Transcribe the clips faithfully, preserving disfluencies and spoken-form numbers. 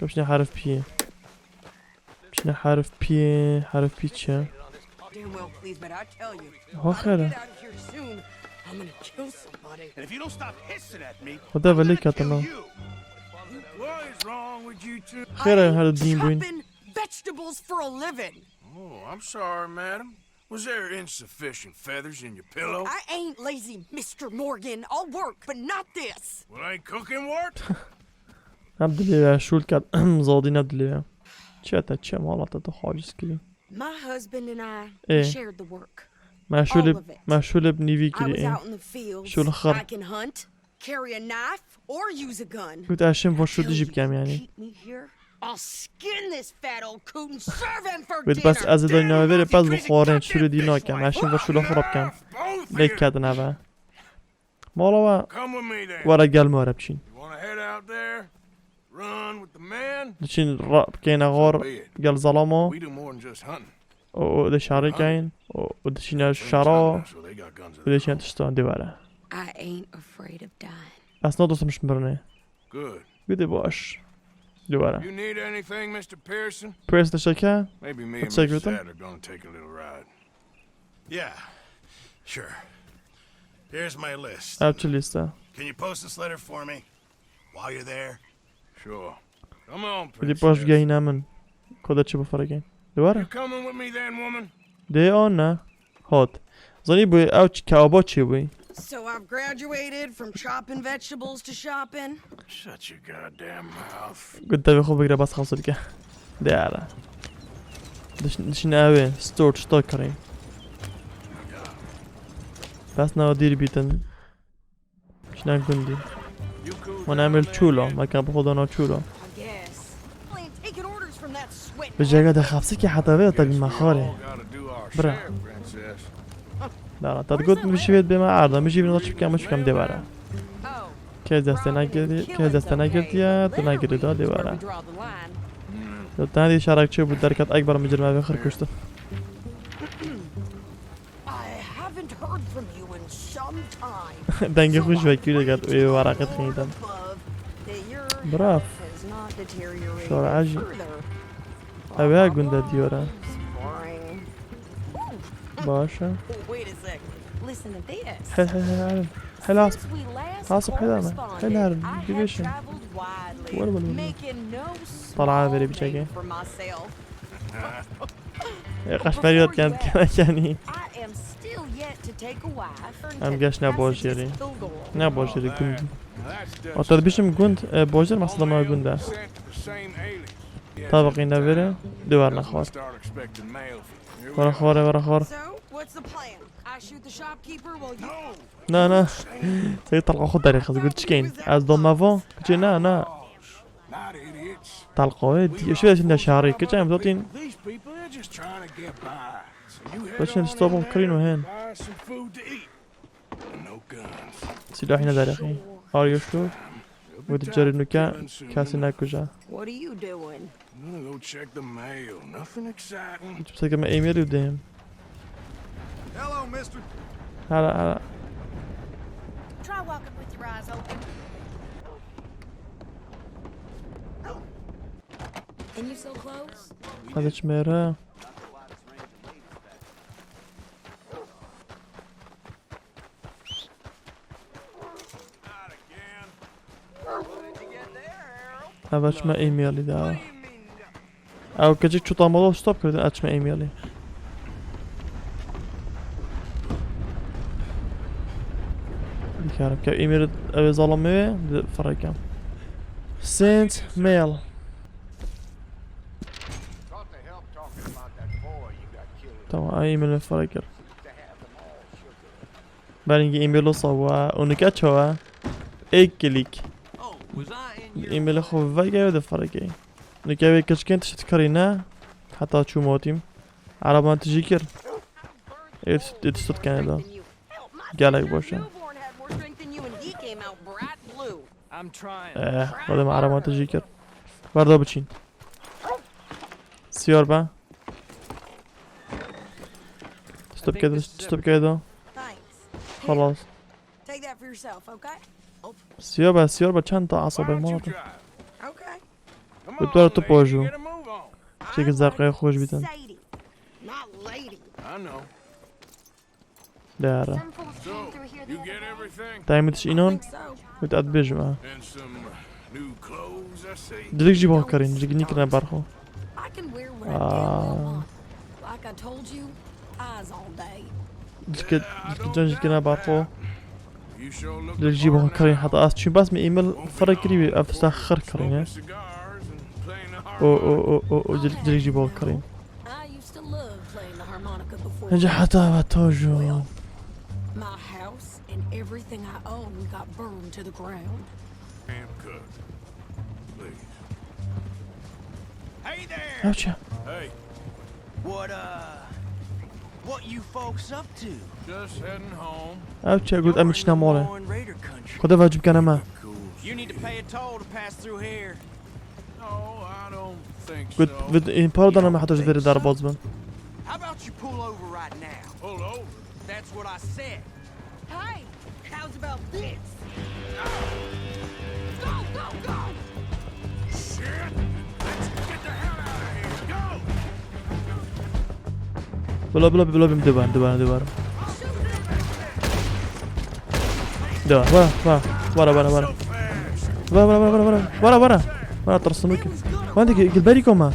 Kapşine harf piye. Kapşine harf piye, harf piçe. Damn well pleased, but I tell you, if I don't get out of here soon, I'm gonna kill somebody. And if you don't stop hissing at me, Xweda velê katino. What is wrong with you two? Xêr e, her din bûin. Chopping vegetables for a living. Oh, I'm sorry, madam. Was there insufficient feathers in your pillow? I ain't lazy, Mister Morgan. I'll work, but not this. Well, ain't cooking work? Em dilê ve şûl ket, zodî ne dilê ve. Çi te, çi mala te tu haciz kirî? My husband and I, we Ê. shared the work. Me şûl All ib, of it. me şûl ib nîvî I kirî was ê. out in the fields. Şûl xir. I can hunt, carry a knife, or use a gun. Got ez şim va şûl dijî bikem yani. Keep me here. I'll skin this fat old coot and serve him for dinner. Got bes ez ê doyna vêrê pez bi xwarin şûlê dî nakem. Ez şim va şûla xwe bikem. Lêk kedin eve. Mala we. Come with me then. Were gel me were biçîn. You wanna head out there? Run with the men? Diçîn ra-, bikeyne xwar So be it. gel zalamo. We do more than just hunting. O, o de şarê keyin. O, o diçîne şara. That's what they got guns of Û their diçîne own. tiştan dê were. I ain't afraid of dying. Ez na dostum şim birine. Good. Gidê baş. Dê were. You need anything, Mister Pearson? Press de şeke. Maybe me and Teşekkür Miss ederim. Sad are gonna take a little ride. Yeah, sure. Here's my list. Ev çi lîste? Can you post this letter for me while you're there? Sure. Come on, Gidî baş princess. geyne min. Koda çi bifirekin. Dê were? You coming with me then, woman? Dê an ne? Hot. Zanî bû ew ç-, kewaba çê bû. So I've graduated from chopping vegetables to shopping. Shut your goddamn mouth. Got devê xwe bigire bas xews dike. Dê were. Diş-, dişin ew ê. Store, store kirî. Bes ne dîr bîtin. Şine gundî. Wan emir çûlo, me ka bi xwe dana çûlo. Bi cega de xapsikî heta vê te bî me xarê. Bira. Dara, te digot min şivêt bê me erda, min jî vîna çi bikem, min çi bikem dê were. Kes destê negirtî, kes destê negirtiye, tu negirî da dê were. Yo, tane dî şarak çê bû derket, ekber min cirme vê xir kuştin. I haven't heard from you in some time. Dengê xwe ji vekî lê ket û ê weraqet xînitan. Bravo. Şore'a jî. Ew ê gund e diyora. Baş e. Wait a sec. Listen to this. He, he, he, he. He, las. Since we last Nasıl pedal mı? corresponded, Helal, I have güneşim. traveled widely, Vur, vur, vur. making no Para small verip name çekeyim. for myself. E, kaç periyot kendi kendine yani. I am still yet to take a wife. Em geç ne boş yeri. Ne boş yeri gund. Hatta bir şey gund, e, boş yer masada mı gund ha? Tabakında veri, duvarına xor. Vara xor, vara xor. So, what's the plan? I shoot the shopkeeper while you Na, na. Sey talqa xo derê xez, got çikeyn. Ez dom mevo. Piçê na, na. Talqa wê, di-, şöyle şimdi şarî. Kiç em zotin. These people are just trying to get by. So you head Başın on stop in ol, there, kırın o hen. buy some food to eat. No guns. Silahı ne derê xi. Are you sure? Wê tu carî nûke kesî nekuje. What are you doing? I'm gonna go check the mail. Nothing exciting. Tu sekeme e-mailî dêm. Hello, mister. Hala, hala. Try walking with your eyes open. And you so close? Hadi çmêre. Eve çima e-mailî de. Ew keçik çû tamalo stop kirdin, ez çima e-mailî. Dikarim ke e-mail ev ê zalim ê, di firekem. Sent mail. Tamam, ay e-mail firekir. Belingî e-mail wisa bû, ha. Û nike çawa? Êk klik. E-mailê xwe veke û difirekê. Nike wê keçikên tişt dikarî ne? Heta çû motîm. Ereban tijî kir. Ê tişt, ê tişt dikene da. Gelek baş e. Eh, xwedê me ereban tijî kir. Berda biçîn. Siyar be. Stop kedi, stop kedi. Xelas. Take that for yourself, okay? Siya be, siya be, çend ta asabê ma. Okay. Come Got on, what to lady, pause you. Get a move on. Çekil zerqeya xweş bîtin. Sadie, not lady. I know. Dara. Some fools came through here the other day. Time it is inon. With at bijma. And some new clothes, I see. Direkt jî bok karîn, jî nikine barxo. I can wear what I damn well want. Like I told you, eyes all day. Dikkat, dikkat can jî nikine barxo. Direkt jî bok karîn, heta az çû bas me email fara kirî, ev tişta xir karîn, he. O, o, o, o, o, direkt, direkt jî bok karîn. I used to love playing the harmonica before. Hece heta ve to jû. Well, my house and everything I own got burned to the ground. Damn cook. Please. Hey there! Ew çi? Hey. What, uh, what you folks up to? Just heading home. Ew çi? Got em çine mole. Raider country. Xwedê vacib kene me. You need to pay a toll to pass through here. No, I don't think so. Got, got, em para dana me heta ji vêrê derbaz bin. How about you pull over right now? Pull over? That's what I said. Hey, how's about this? Go, go, go! Shit! Let's get the hell out of here! Go! Bila, bila, bila, bila, duvar, duvar, duvar. Duvar, vara, vara, vara. Vara, vara, vara, vara, vara. Vara, vara. Vara, tırsınlık. Wandî gilberî koma.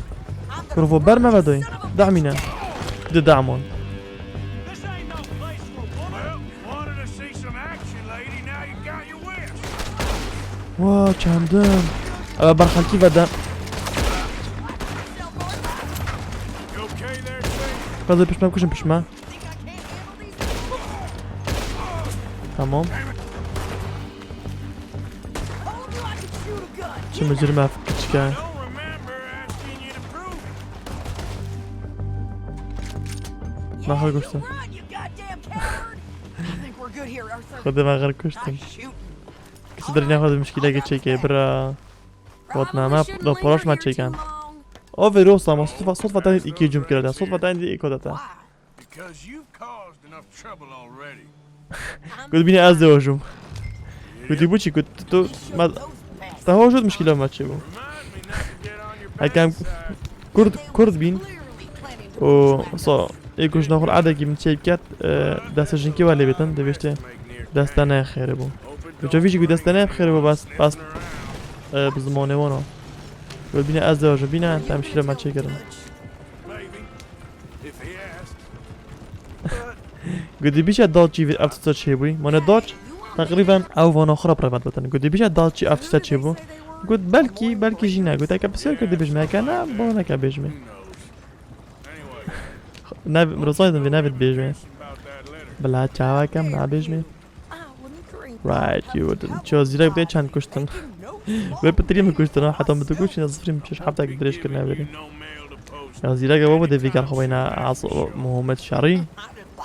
Kurvo berme ve doy. Damîne. Di damon. This ain't no place for women. Well, wanted to see some action, lady. Now you got your wish. Wa çandim. Ev berxelkî vede. You okay there, Saint? Gaza pişme, kuşun pişme. Tamam. Çi mecrime ev kiçke. Naha goştum. Xwedê me xir kuştin. Kişi dirine xwe di mişkîlekê çêkê, bira. Got name, do poroş me çêken. O vê rosta ma sotfa, sotfa tenê îkê cum kirede, sotfa tenê îko dete. Because you've caused enough trouble already. Got bîne ez de hojum. Got bu çi, got tu, tu, ma, te hojut mişkîla me çê bû. Hekem kurd, kurd bîn. O, so, ê ku ji nexwe edekî min çê biket, e, destê jinkê we lê bêtin, dê bêjtê deste ne xêrê bû. Bi cevî jî ku deste ne xêrê bû, bes, bes, e, bi zimanê wan o. Wê bîne ez de hojum, bîne, te mişkîla me çê kirin. Got, dibîşe dal çî ev tişta çêbûyî. Mane dal çî, teqrîben ew vana xwe re bi rêve dibitin. Got, dibîşe dal çî ev tişta çêbû. Got, belkî, belkî jî ne. Got, eke pisyar kir dibêjme, eke ne, bo neke bêjme. Ne, mirozayên vê nevê dibêjme. Bila çawa kem nabêjme. Right, you wouldn't. Ço zîrek bê çend kuştin. Wê pitirî min kuştin, heta min tu kuştin, ez zifrî min şeş heftek dirêj kirine verî. Ya zîrek ew bu dê vî ger xwe beyne az Muhammed Şerî.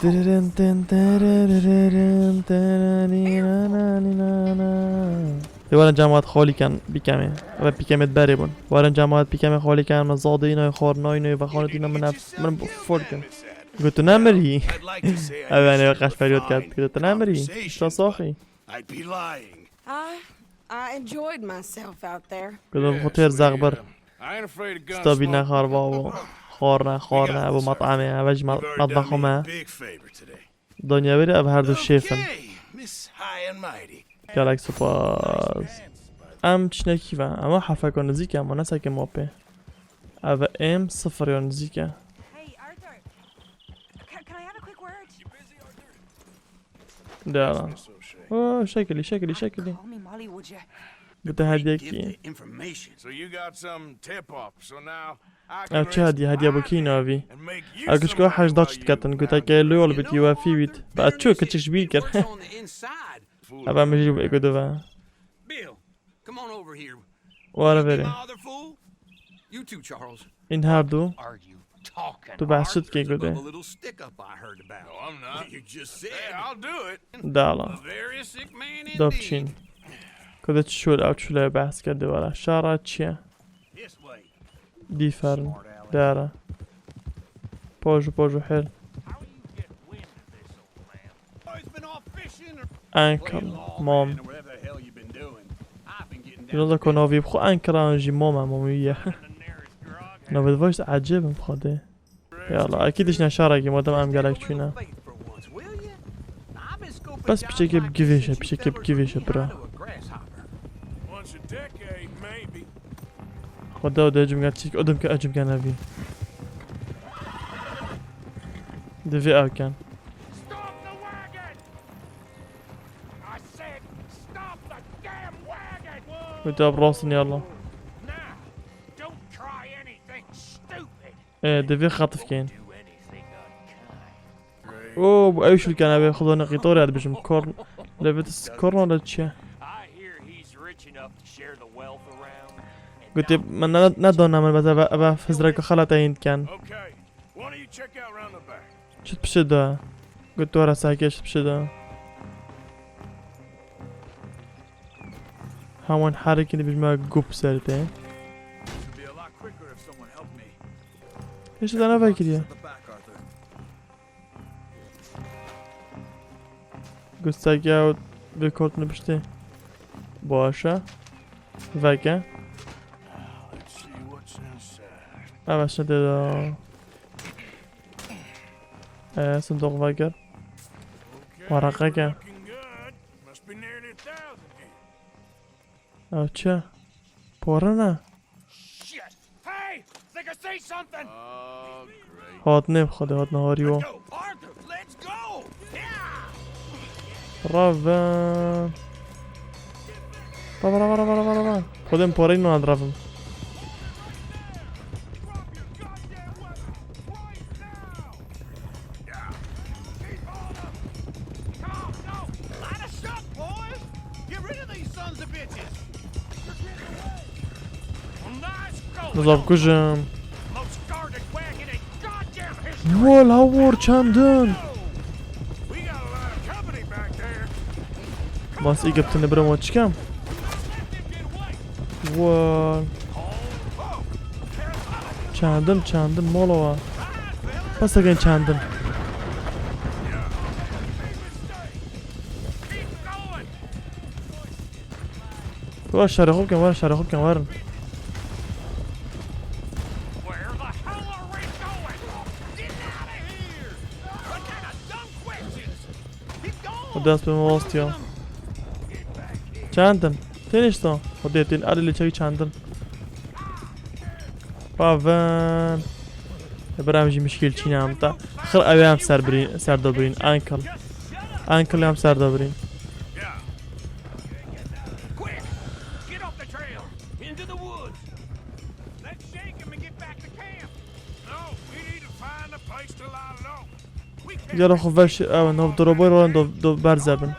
Tiririn tin tiririn tiririnananina. Dê warin cemaat xalî ken bîkemê. Ve bîkemê berê bûn. Warin cemaat bîkemê xalî ken, min zadê înoyê xwarina înoyê vexanê dîna min ev, min fol kin. Got, tu nemirî. Ev yani qaş feryod ket. Got, tu nemirî. Şa saxî. I'd be lying. I, I enjoyed myself out there. Got, xwe têr zexbir. I ain't afraid of guns. Stabî ne xarba bû. Xwarne, xwarne, bu mat'amê, ev jî ma-, matbaxo me. Big favor today. Danya verê ev her du şêf in. Okay, Miss High and Mighty. Gelek spas. Em çinekî ve, ema hefeka nizîk e, ema ne seke mapê. Ev em sifir ya nizîk e. Hey, Arthur. Can, can I have a quick word? De lan. O, şekilî, şekilî, şekilî. Call me Molly, would you? Bi te hediyekî. Give the information. So you got some tip off, so now Ev çi hediye, hediye bo kî navî? Ev kişka hejda çi diketin, goteke loyal bit, wefî bit. Ba çi kiçik ji bîr kir. Ev em jî ego dove. Were verê. În her du. Tu behs çi dikê gotê? Dala. Da biçîn. Gotê çi şûl ew çûlê behs kir dê were. Şara çi ye? Dîferin. Dere. Pojo, pojo hel. Uncle, mom. Şurada konavî xwe en kiran jî mama mamiye. Navê voice ecêb im xwedê. Yala, ekî dişne şarekî madem em gelek çûne. Bes piçekê bi givêşe, piçekê bi givêşe bira. Xweda de cimge çîk odim ke ecim ke nevî. Divê ew ken. Wê tu ev rastin yala. Ê, divê xetif kên. O, bu ew şûlken ev ê xudo ne qîtor ya dibêjim. Korn, Levitis korna le çi ye? Gotê, me ne, ne dana min, bes eve, eve hizreke xelet eyin diken. Çi pişe da? Got tu ara sahke çi pişe da? Hewan her iki dibêjim me gup ser te. Hiç de ne vekiriye. Gösterge ve kort nübüşte. Boşa. Veke. Evet, şimdi de. Ee, sındık veke. Waraqeke. Ew çi? Porine? Shit! Hey! Think I see something! Hatine bi Xwedê, hatine harî wa. Let's go! Arthur, let's go! Yeah! Rave. Rave, rave, rave, rave, rave. Xwedê min poreyî nan rave. Nizam kujim. Wol hawor çendin. Mas î giptine bira ma çikem. Wol. Çendin, çendin, molo wa. Pes again çendin. Were şerê xwe bikin, were şerê xwe bikin, werin. O dest bi me wastiya. Çendin? Tênişta. O dê tên elî lê çekî çendin. Bavin. E, bira em jî mişkîl çîne em ta. Xir ew em ser birîn, ser dobirîn. Ankle. Ankle em ser dobirîn. Gelo xwe veş ew nav doroboy wan do, do berze bin.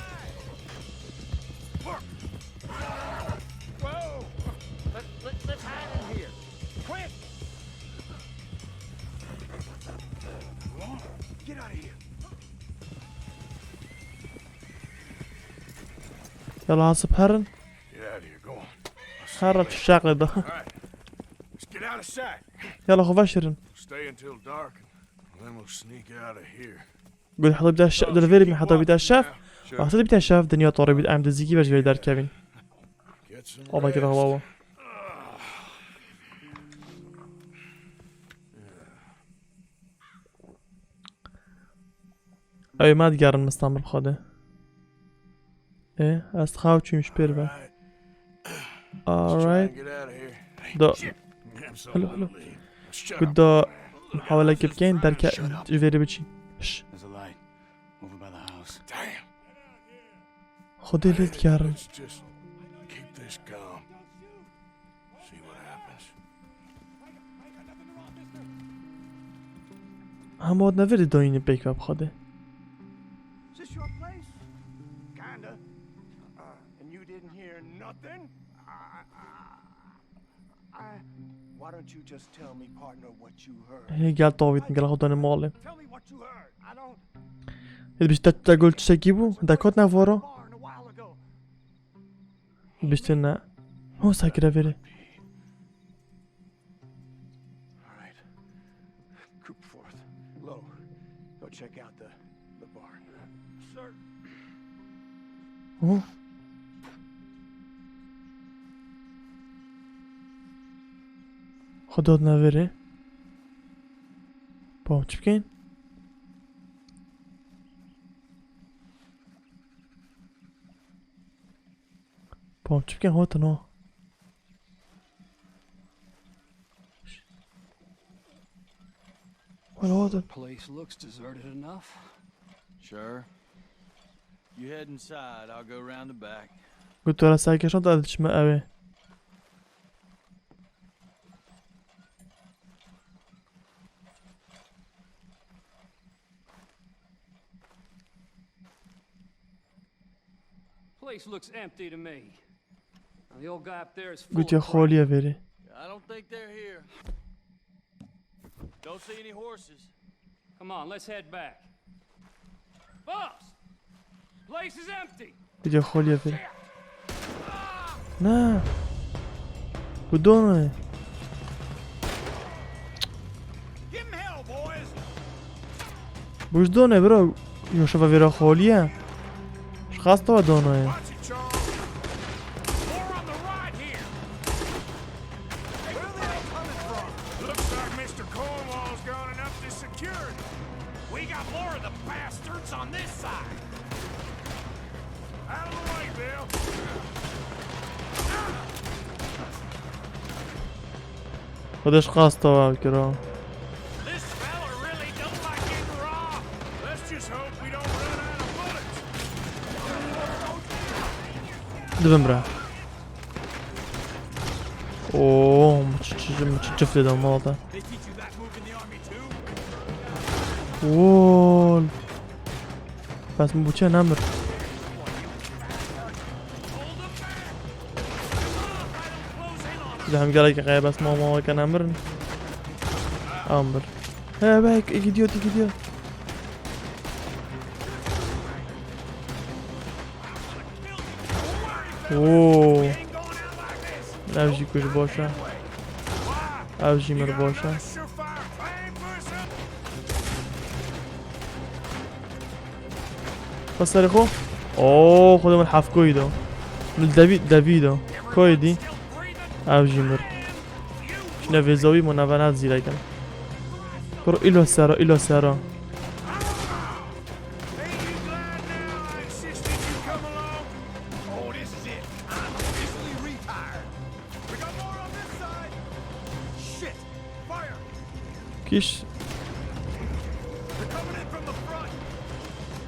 Yala hasip herin. Her çi şaqle da. Yala xwe veşirin. Stay until dark, and then we'll sneak out of here. Gul heta bîta şef, dilverî min heta bîta şef. Wextê bîta şef, dinya torê bît, em dizîkî ve ji vê derkevin. Ama ki daha baba. Ew me digerin mistan bi xwe de. E, ez xaw çûm ji pêr ve. Alright. Do. Hello, hello. Good do. Hawaleke bikeyn derke ji vêrê biçî. Şş. Xwedê lê dikerim. Hema nevirî doyînî pêk ve bi Xwedê. Is this your place? Kinda. Uh, and you didn't hear nothing? I, I, I, why don't you just tell me, partner, what you heard? Hê gel tavîtin, gel xwe dane malê. Tell me what you heard. I don't... Hê dibîst te, te gul tiştekî bû? Dekot ne voro? Dibîstin ne? Ho, sekire vêrê. All right. Coop forth. Low. Go check out the, the barn. Sir. Ho. Xwe dot neverê. Bam çi bikeyn? Bam çi bikeyn, hatin ha. Wala hatin. Place looks deserted enough. Sure. You head inside, I'll go round the back. Got tu ra ser keşan da diçme eve. Place looks empty to me. Now, the old guy up there is full Gotiye of crap. Xaliye verê. I don't think they're here. Don't see any horses. Come on, let's head back. Boss! Place is empty. Gotiye xaliye verê. Na. Got dona ye. Give 'em hell, boys. Got dona ye, bro. Yo, şeva verê xaliye. Ji xasta dona ye. Watch it, Charles. More on the right here. Hey, where are they all coming from? Looks like Mister Cornwall's gone enough to secure it. We got more of the bastards on this side. Out of the way, Bill. Xwedeş qasta wa kira. This fella really don't like getting robbed. Let's just hope we don't run out of bullets. Dibim bira. Oo, çi, çi, çi, çi çiftê de malda. They teach you that move in the army too? Wol. Bes min bûçe nemir. Ji hem gelek qeye bes ma ma ke nemirin. Amir. He, bek, gidiyor, gidiyor. Oo. Ev jî kuj boş e. Ev jî mir boş e. Xwe serê xwe. Oo, xwe de min heft koyî da. Min devî, devî da. Koyî dî. Ev jî mir. Şine vêzawî min nava ne zîrekin. Kuro îlo sera, îlo sera. Kîş.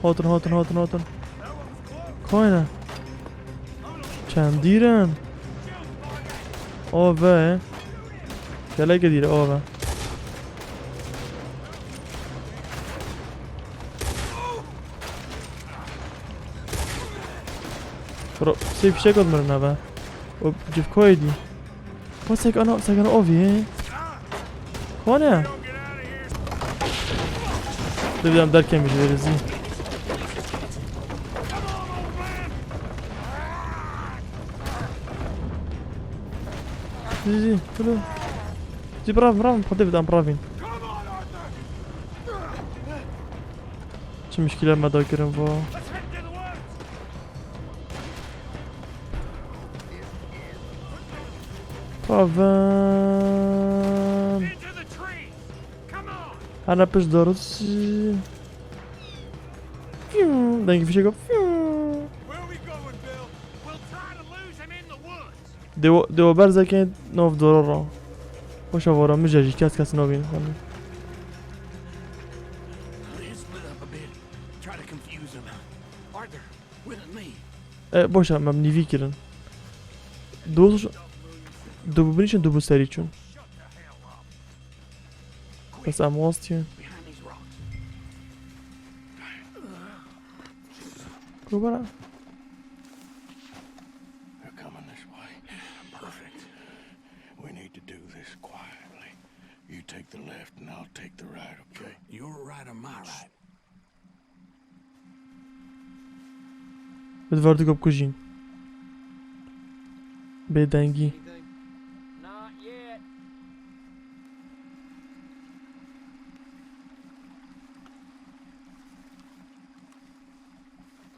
Hatin, hatin, hatin, hatin. Kayne. Çendîrin. Ave. Gelek dîre ave. Bro, sê fişek at mirin eve. O civkoyê dî. Bak sek ana, sek ana ovi. Kone. Dur bir tane derken bir veririz. Zî, zî, dur. Zî, bravo, bravo, hadi bir tane bravo. Çi muşkile me da kirin bu. Paven. Hala pişt doruz. Fiu. Dengê fişek o. Fiu. Where are we going, Bill? We'll try to lose him in the woods. Dewo, dewo berzekê nav doro ra. Hoşa vara, mijejî kes kes nabîn xanî. Let's split up a bit. Try to confuse him. Arthur, with me. E, boş ver, em nîvî kirin. Doz, du bu binî çin, du bu serî çûn. Bes em wastî. Kubara. They're coming this way. Perfect. We need to do this quietly. You take the left and I'll take the right, okay? Your right or my right? Bi di verdigo bikujîn. Bêdengî.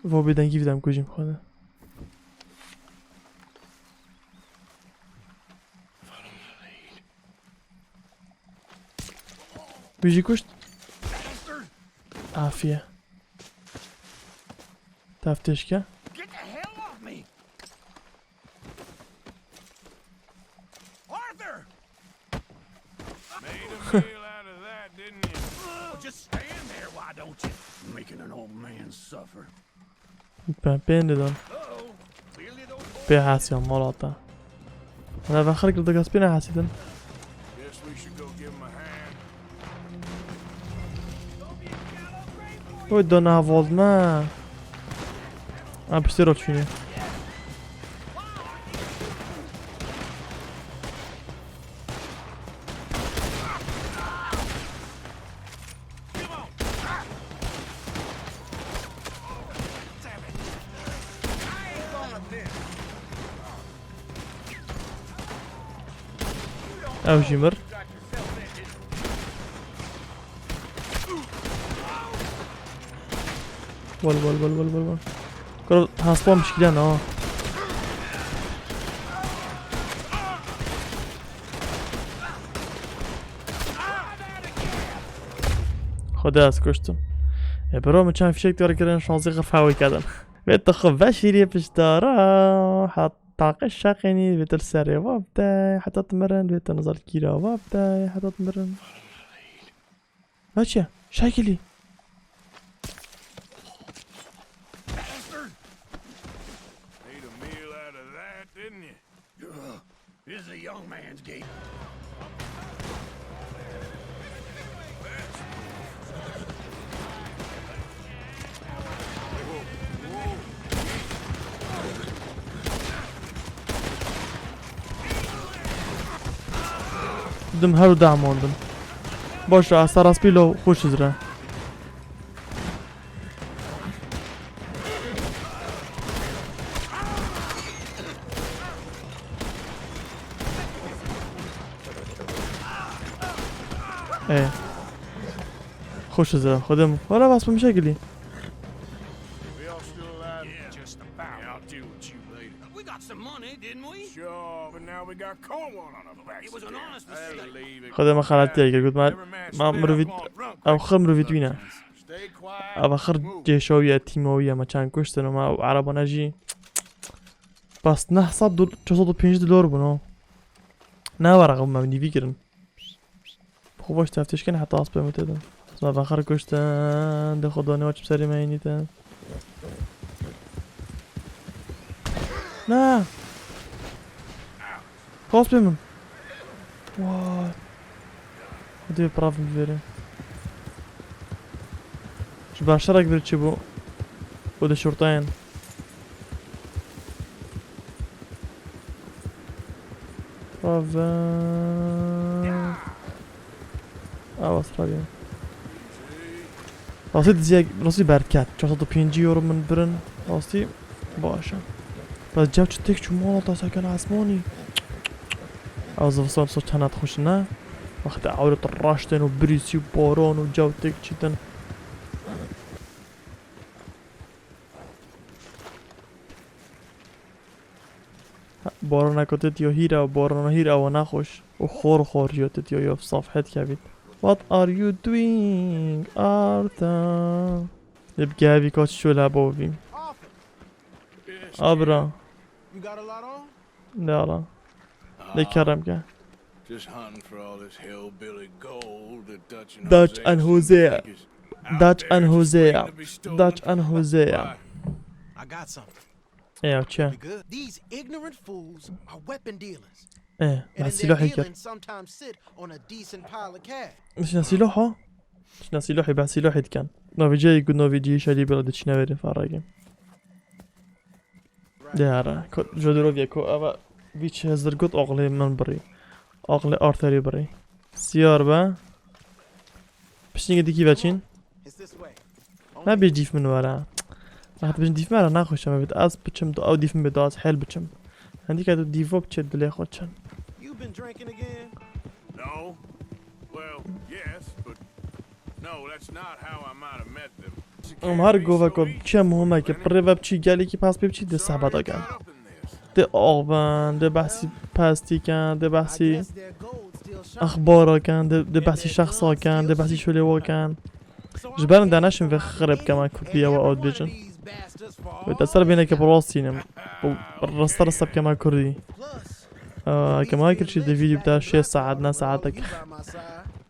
Vo bêdengî bidem kujîm xwe de. Follow my lead. Wî jî kuşt. Afiye. Teftêşke. Get the hell off me! Arthur! Made a meal out of that, didn't you? Well, just stand there, why don't you? Making an old man suffer. Pê, pê didan. Pê hesiyan malata. Hûn eve xelk li digas pê nehesîtin. Oy, dona hevol me. Em piştê re çûnê. Ew jî mir. Wal, wal, wal, wal, wal, wal. Kuro hespa mişkîle ne ha. Xwedê ez kuştim. E, bro, min çend fişek diyar kirin, şansî xirfewê kedin. Vê tu xwe veşîrî piştara, hat taqe şeqênî, vê tu li serê wa bidey, heta tu mirin, vê tu nizar kîra wa bidey, heta tu mirin. Veçe, şekilî. Made a meal out of that, didn't you? Ugh, this is a young man's game. Dim her dah mondin. Boş ver, asta rastpî lo xweş izre. Ê. Xweş izre, xwedê min. Wala vas bim şekilî. We got some money, didn't we? Sure, but now we got Cornwall on our backs. It was an again. Honest mistake. Xwedê min xeletiyek kir, got me, me mirovî, ew xir mirovî wî ne. Ev xir cêşawiye, tîmawiye, me çend kuştin û me ew erebane jî. Bas neh sed dol-, çar sed û pêncî dolar bûn o. Ne were me nîvî kirin. Xwe baş teftêş kin heta aspê min tê de. Ez me vexer kuştin, dê xwe danê wa çi bi serê me hênîtin. Ne! Xwe aspê min. Vay. Xwedê pirav min bivêre. Ji ber şerek bir çi bû? Û di şortayên. Rave. Awas rave. Rastî diziyek, rastî berdiket. Çar sed û pêncî euro min birin. Rastî baş e. Bes cev çi têk çû mala te seken esmanî. Ew zivistan so tenat xweş ne. Wextê ewret raştên û birîsî û baran û cew têk çîtin. Barana ku têt yo hîra, barana hîra wa nexweş û xor xor yo têt yo, yo saf het kevît. What are you doing, Arthur? Lê bi gevî kaç şol heba vî. Abra. You got a lot on? Ne ala. Lê kerem ke. Just hunting for all this hillbilly gold that Dutch and Dutch Hosea and think Hosea is Hosea. Dutch and Hosea. Dutch and Hosea. I got something. Ê, ew çi ye? Be good. These ignorant fools are weapon dealers. Ê, and in their dealing sometimes sit on a decent pile of cash. Çi ne sîloha? Çi ne sîlohê, behs sîlohê dikin. Novî cihê ku novî cihê şerî bila diçîne verê faragê. Diyare. Ko-, Jodorov ye ku eva vî çi hezir got aqlê min birî. Aqlê Arthurî birî. Siyar be. Piştî dikî veçîn. It's this way. Ne bê dîf min were. Rehet bijin dîf min were, naxweş e me bêt. Ez biçim, tu ew dîf min bê, tu ez hêl biçim. Hindî ke tu dîvo biçe dilê xwe çin. You been drinking again? No. Well, yes, but no, that's not how I might have met them. Em her goveka biçe muhimeke pirê ve biçî gelekî pes pê biçî dê sehbeta ken. Dê axivin, dê behsî pestî ken, dê behsî Exbara kin, di, di behsî şexsa kin, di behsî şolê wa kin. Ji ber de neşim vê xirê bikeme kurdî ew ew dibêjin. Wê te ser bêneke bi rastî nim. Û rasta rasta bikeme kurdî. Aa, kema kir çi di vîdyo bide şêst saet, ne saetek.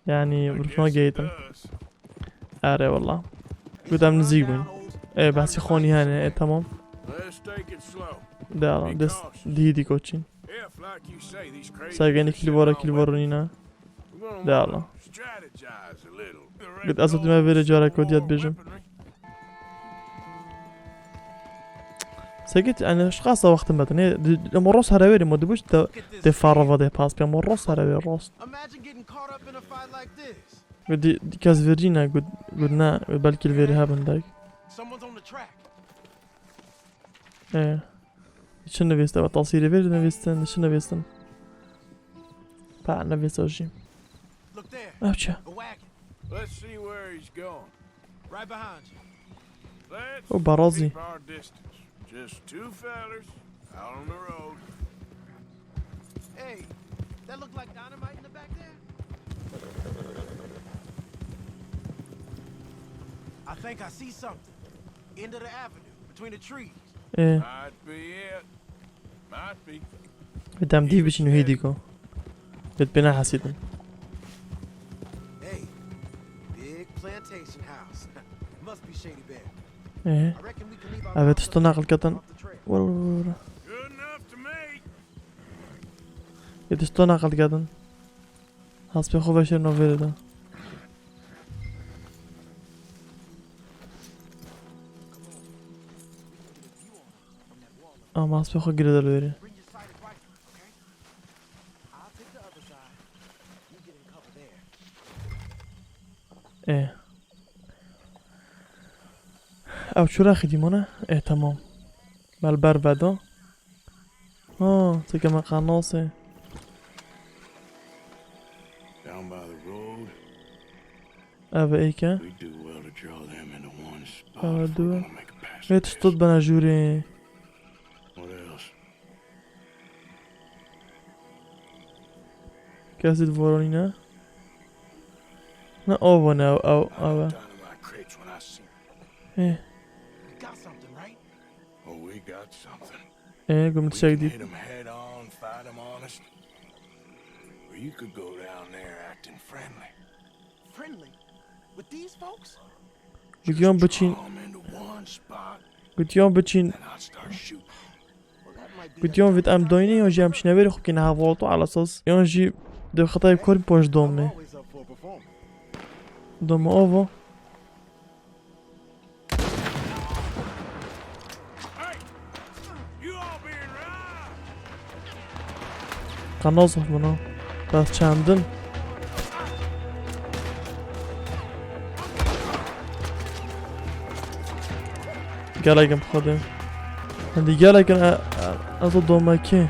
Yani, mirov nagehîtin. Erê wala. Got em nizîk bûn. Ê, behsî xanî hene, ê, tamam. De ala, dest dihî dî koçîn. Sergenî kîlvara kîlvara nîne. De ala. Got ez û tu me vêrê carek odiya dibêjim. Sekit, yani, şu qasa wextim bedin. Ê, di, di, emo rost here wêrê, mo dibuş de, de farava de pas, emo rost here wê, rost. Imagine getting caught up in a fight like this. Got di, di kes vêrî ne, got, got ne, got belkî li vêrê hebin dek. Someone's on the track. Ê. Çi nivîste ve tasîrê vêrê nivîstin, çi nivîstin? Pa, nivîsa jî. Look there. Ew çi? A wagon. Let's see where he's going. Right behind you. Let's O barazî. Keep our distance. Just two fellas out on the road. Hey, that look like dynamite in the back there? I think I see something. End of the avenue, between the trees. Ê. Might be it. Might be. Bi dem dî biçin wî dîko. Bi pêna hesîtin. Hey, big plantation house. Must be Shady Bear. Ê. I reckon we can leave our Ev tişto naqil ketin. Off the trail. Were, were, were, were. Good enough to me. Ê tişto naqil ketin. Hespê xwe veşêrin navê de. Ama hespê xwe girêdayî li wêrê. Ê. Ew çû rexî dîmane? Ê, temam. Me li ber veda. Ha, seke me qenasê. Down by the road. Ev ê ke. We do well to draw them into one spot. Ev if we're du. Gonna make a pass. Vê tişt bana jûrê. What else? Kesî divoranî ne? Ne ava ne ew, ew, ew. Dynamite crates when I see. Ê. We got something, right? Oh, we got something. Ê, gum We can çek dî. Hit 'em head on, fight 'em honest. Or you could go down there acting friendly. Friendly? With these folks? Gotiyan biçîn. Just draw 'em into one spot, gotiyan biçîn. Then I'll start shooting. Well, that might be a Gotiyan vit em doyne yan jî em çine vêrê xwe bikine hevalto ala esas. Yan jî di xetayê kor paş domê. I'm always up for a performance. Domê ava. Qenaz bûna. Bes çendin. Gelek in bi Xwedê. Hindî gelek in, e, e, ez û domekê.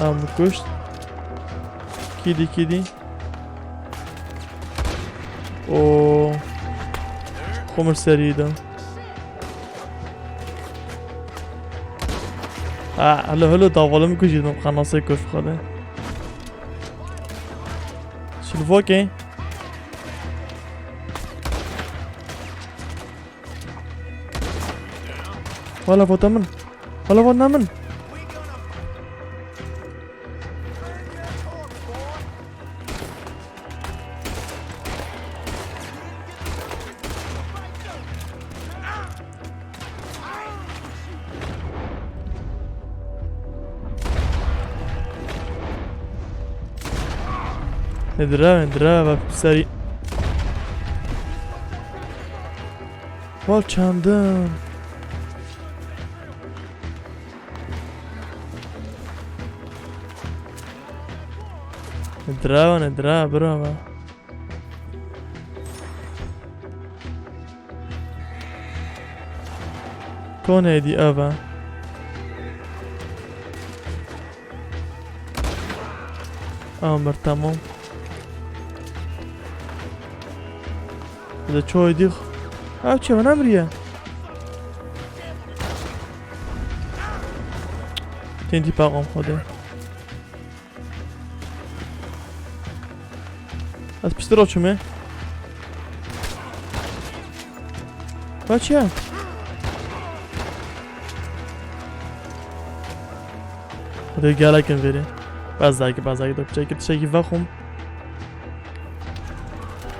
Em kuşt. Kîdî, kîdî. O. Xwe min serî de. Ha, helo, helo, tavale min kujî, min qenasê kuş xwe de. Şilvokê. Wala vota min. Wala vota min. Nedira, nedira, bak serî. Wal çandin. Nedira, nedira, bravo. Konê dî ev e. Amir, tamam. Bi de çoy dî. Ev çi, ev nemiriye? Têndî paqam xwedê. Ez piştira çûme. Kaçya? Hadi gelekin veri. Bazaki, bazaki, dokçaki, tişeki vakum.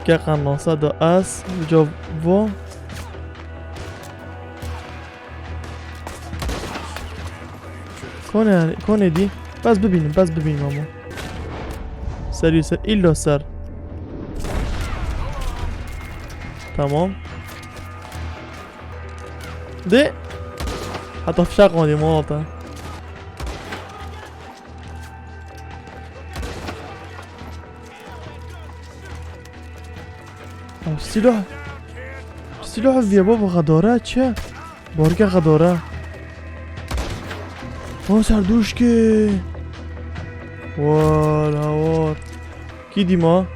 Ke qanonsa da ez, jo vo. Kone yani, kone dî. Bes bibînim, bes bibînim ama. Serî ser, îlla ser. Tamam. De. Heta fişek qandî malata. Silah. Silah viye baba, xedara çi? Barke xedara. O serduşki. War, war. Kî dîma?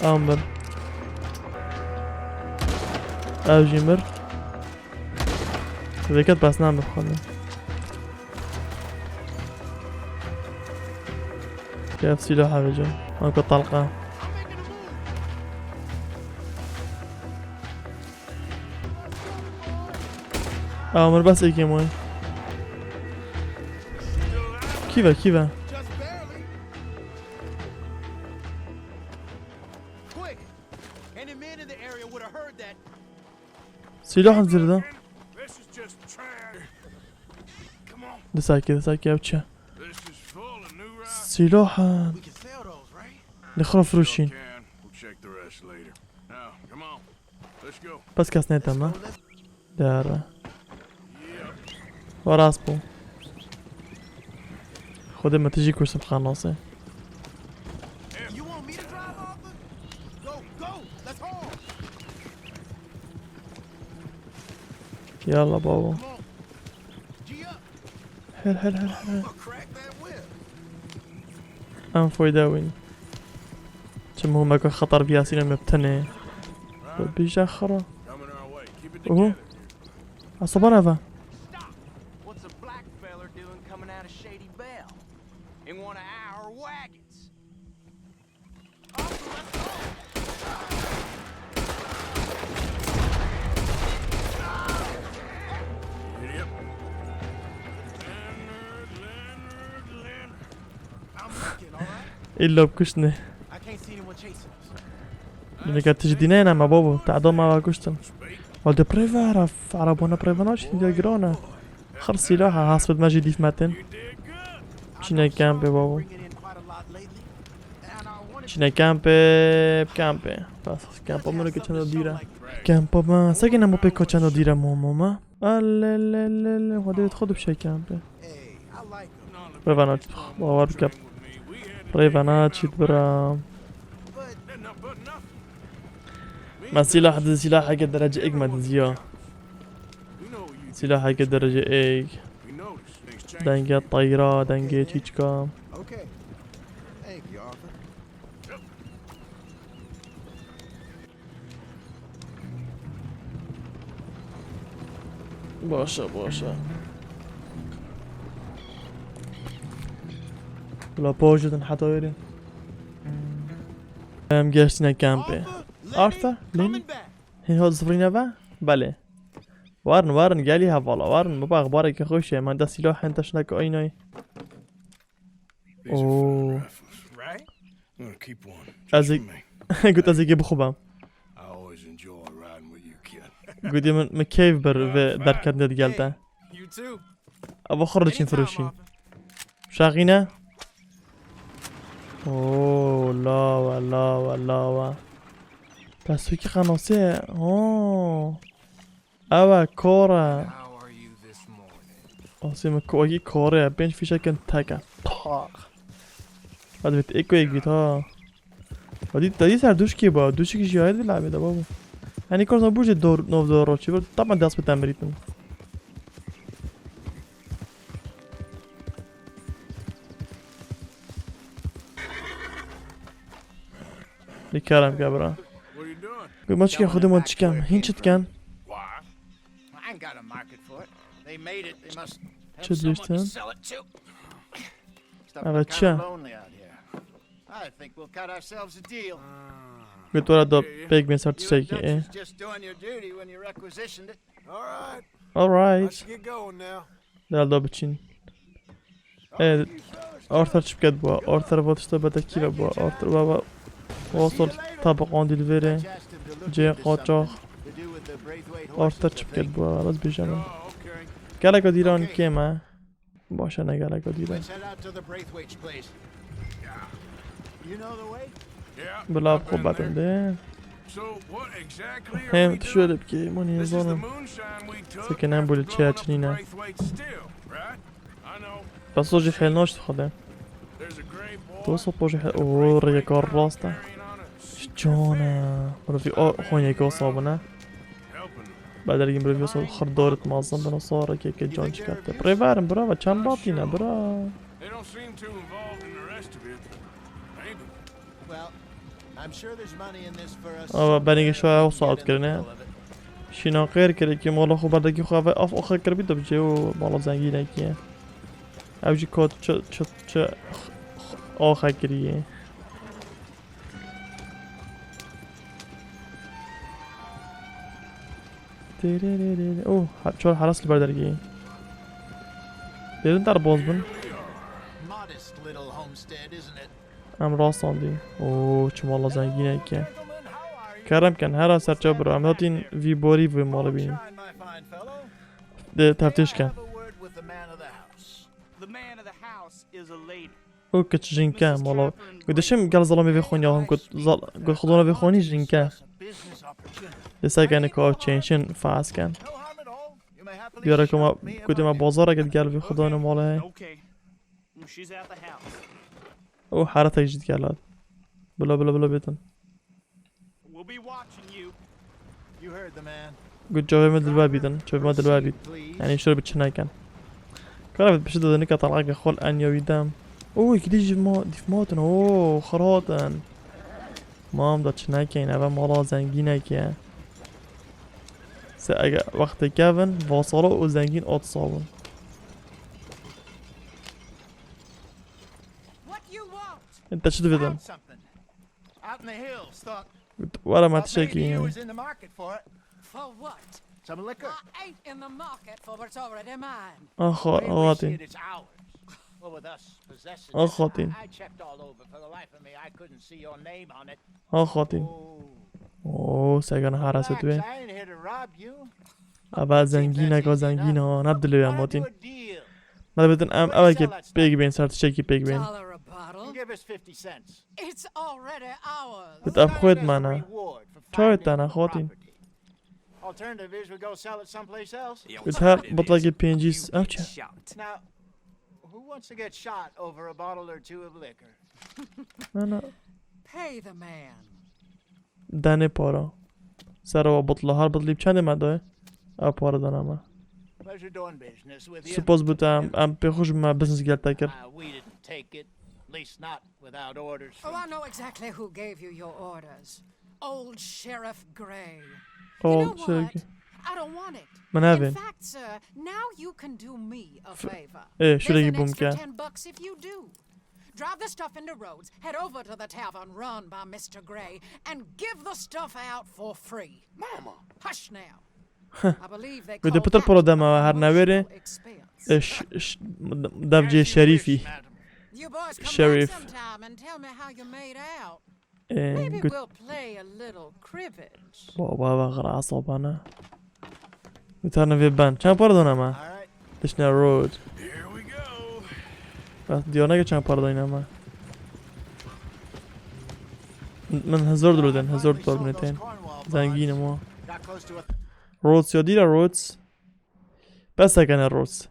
Amber. Ev jî mir. Vêket bes nabim xwedê. Gel silah hevêce. Anka talqa. Aa, min bes êkê moy. Kî ve, kî ve? Quick! Any men in the area would have heard that. Silah zirde. This is just trash. Come on. Disaki, disaki, ev çi? This is full of new rock. Silah. We can sell those, right? Nixra froşîn. Can. We'll check the rest later. Now, come on. Let's go. Bes kes nêteme. Dere. Wa rast bû. Xwedê min tijî kuştim xanasê. You want me to drive, Arthur? Go, go. Let's haul. Yalla babo. Come on. G up. Her, her, her, her. I'ma crack that whip. Em foyda wîn. Çi muhimeke xeter viyasîne me bi tenê. Bîja xera. Coming our way. Keep it Oho. Together. Esaba nava. Stop. What's a black feller doing coming out of Shady Belle? In one of our wagons? Îlla bi kuştinê. Mineka tijî dî neyne me babo. Te eda me ve kuştin. Wal de preve eref. Erebona preve naçî, de giran e. Xir sîlah e, hespêt me jî dîf metin. Çîne kempê babo. Çîne kempê, kempê. Bas, kempa min ke çenda dîr e. Kempa me, sekê nemo pê ke çenda dîr e momo me. Alelelele, xwedê xwe dibşe kempê. Rêvana, bawer bike. Rêvana çît bira. Me sîlah di, sîlaheke derece êk me diziya. Sîlaheke derece êk. Dengê teyra, dengê çîçka. Baş e, baş e. Bila pajidin heta wêrê. Em geştine kempê. Arthur, Lin? Hên hat zifrîne ve? Belê. Warin, warin, gelî hevala, warin. Baba, axbarekî xweş e. Me de sîlah hên teşneke aynayî. Oo. These are fine rifles. Right? I'm gonna keep one, just for me. Ez ê, got ez ê yekê bixwim. I always enjoy riding with you, kid. Gotî min, min keyf bir ve derketine digel te. You too. Ava xwe diçin firoşîn. Şaxîne. Oo, lawa, lawa, lawa. Pes wekî qenasê. Oo. Ew e, kor e. Asê min ko-, wekî korê ye. Pênc fîşekin tek e. Pak. Hadi bit, eko yek bit ha. Hadi, hadi ser duşkê ba. Duşkî jî hayır dilabê de babo. Hani korsa bu jî dor, nov dor roçi. Tamam, dest bi temrîtin. Lê kerem ke bira. Got maçkên xwedê man çikem. Hîn çi diken? I ain't got a market for it. They made it, they must Çi dibêjtin? Evet, çi? Got were da pek ben ser tiştekî, e. Alright. Del da biçin. E, Arthur çi biket bû? Arthur va tişta bede kî ve bû? Arthur va va. Wasol tabaqan dilvere. Cê qaçax. Arthur çi biket bû? Rast bêje min. Gelek dîran kêm e. Baş e, ne gelek dîran. Bila xwe bedin de. Hem tu şöyle bir keyim, onu yazalım. Sekiz hem böyle çaya çinine. Bas o jî hel naşt xwe de. Tu so pojî hel. Oo, rêyeka rast e. Cana. Mirovî o xonyek o sabine. Badergî mirovî so xirdarit mazin bino so rêkeke can çikate. Rêverin bira ve çend batîne bira. Ava benî şoya o saet kirine. Şîna qêr kir ki mala xwe berdekî xwe ve af oxe kir bî de bi cê û mala zengînekî ye. Ev jî kot çi, çi, çi oxe kiriye. Têrêrêrê. Oh, ha-, çar heras li ber dergehê. Dêrin derbaz bin. Em rasandî. Oo, çi mala zengîneke. Kerem ken, hera serçe bira. Em hatin vî borî vê malê bînin. De teftîş ken. The man of the house. The man of the house is a lady. O kiç jinke mala. Got dişim gel zalamê vê xonî ahim got zal-, got xudona vê xonî jinke. Dese kene ka çênşin faz ken. Diyara ka ma, gotê ma bazara gel gel vê xudona mala he. Okay. She's at the house. O haratek jî dikel hat. Bila, bila, bila bêtin. We'll be watching you. You heard the man. Got çavê me dilber bîtin. Çavê me dilber bît. Proceed, please. Yani şöyle bir çineken. Kara bit pişi de nika talaka xol en ya wî dem. O iki de jî ma dîf ma hatin. O xir hatin. Mam da çineken eve mala zengîneke. Se ege wextê kevin vasala û zengîn at sabin. What you want? Te çi dividin? Found something. Out in the hills, thought, Were me thought maybe tiştekî you yani. Was in the market for it. For what? Some liquor. I ain't in the market for what's already mine. Axa, We wish awatin. It is ours. Well, with us possessing it, Axa tin. I, I checked all over. For the life of me, I couldn't see your name on it. Axa tin. Oh. Oo, segana harasa tu. Relax, I ain't here to rob you. Ava zengîneka zengîn ha, ne dilê em hatin. Me dibêtin em ew eke pêk bên, ser tiştekî pêk bên. Dollar a bottle. Give us fifty cents. It's already ours. Bit ev xwed me ne. Çawê te ne xwatin. Alternative is we go sell it someplace else. Bit her botlekê pêncî s-, ev çi? Now, who wants to get shot over a bottle or two of liquor? Ne, ne. Pay the man. Danê para. Sera wa botla, her botlî bi çendê me daye? Ew para dana me. Pleasure doing business with you. Spas bû te, em, em pê xwe ji me business gel te kir. Uh, we didn't take it, at least not without orders. Oh, from I know exactly who gave you your orders. Old Sheriff Grey. You know what? Old Sheriff. I don't want it. Min nevê. In fact, sir, now you can do me a favor. Ê, şurekî bûm ke. There's an extra ten bucks if you do. Drive the stuff into Rhodes, head over to the tavern run by Mister Grey, and give the stuff out for free. Mama! Hush now. I believe they call that a reasonable expense. Wê de pitir piro dema her newêrê. E, ş-, ş-, devcê şerîfî. You boys come back sometime and tell me how you made out. Maybe we'll play a little cribbage. Wa, wa, wa, xira asabana. Bîtarne vê ben. Çend para dana me? All right. Dişne road. Here we go. Bas diyar neke çend para dayna me. Min hezar dolar den, hezar dolar min tên. Zengînim o. Got close to a Roads ya dîra roads. Bes sekene roads.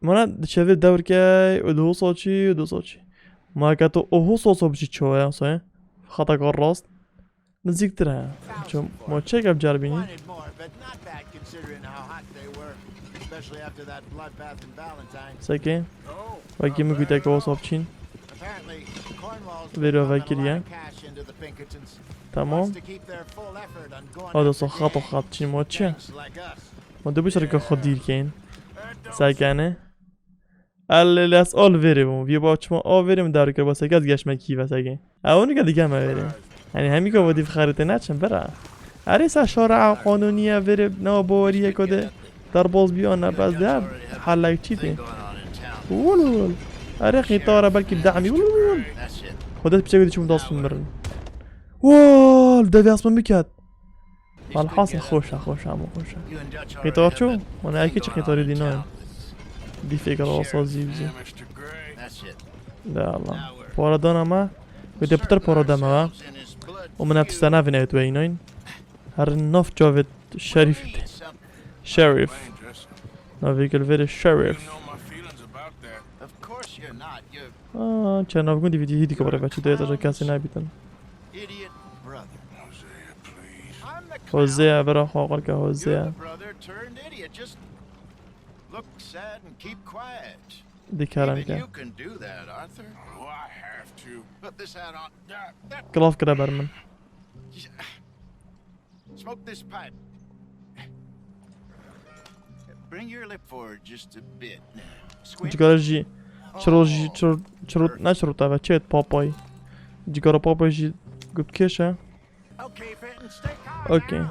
Mana diçe vê dewrkey û du saçî û du saçî. Ma ke tu oho sosa biçî çoya soye. Xata kar rast. Nizîktir he. Ço-, ma çek ev car bînî. Wanted more, but not bad considering how hot they were, especially after that bloodbath in Valentine. Seke. Wekî min goteke wasa biçîn. Apparently, Cornwall's put a lot of cash into the Pinkertons. Vêro vekiriye. Tamam. Wants to keep their full effort on going after gangs like us. Hadi so xat o xat çîn ma çi? Ma dibû şirka xwe dîr keyin. Sekene. El les ol verê bû. Vî ba çima o verê min dar kir, ba seke ez geşme kî ve seke. Ew nika dike me verê. Hani hemî ka vodî xarite neçin bira. Erê sa şara qanûniye verê ne baweriye ko de. Darboz biyo ne bes de. Halek çî tê. Wul wul. Erê qîtara belkî bi dahmî wul wul. Xwe dest piçek dî çûm dast mirin. Wol, devê asman biket. Alhasil xweş e, xweş e, hemû xweş e. Qîtar çû? Wana erkê çi qîtarî dî nayên. Dîfêk rasa zî bizî. De Allah. Para dana me. Gote pitir para deme ha. O min ev tiştene vineyt we înayn. Her naf çavêt şerîf tê. Şerîf. Navê gel verê şerîf. Aa, çernav gundî vîdî hîdî kabare ve çi dê taja kesê nebîtin. Hosea, vera xwe qal ke Hosea. Dikaran ke. Klav kire ber min. Smoke this pipe. Bring your lip forward just a bit. Squint. Cigara jî çiro jî çiro çiro ne çiro tave çêt papay. Cigara papay jî gutkêş e. Okay, Fenton, stay calm. Okay. Now.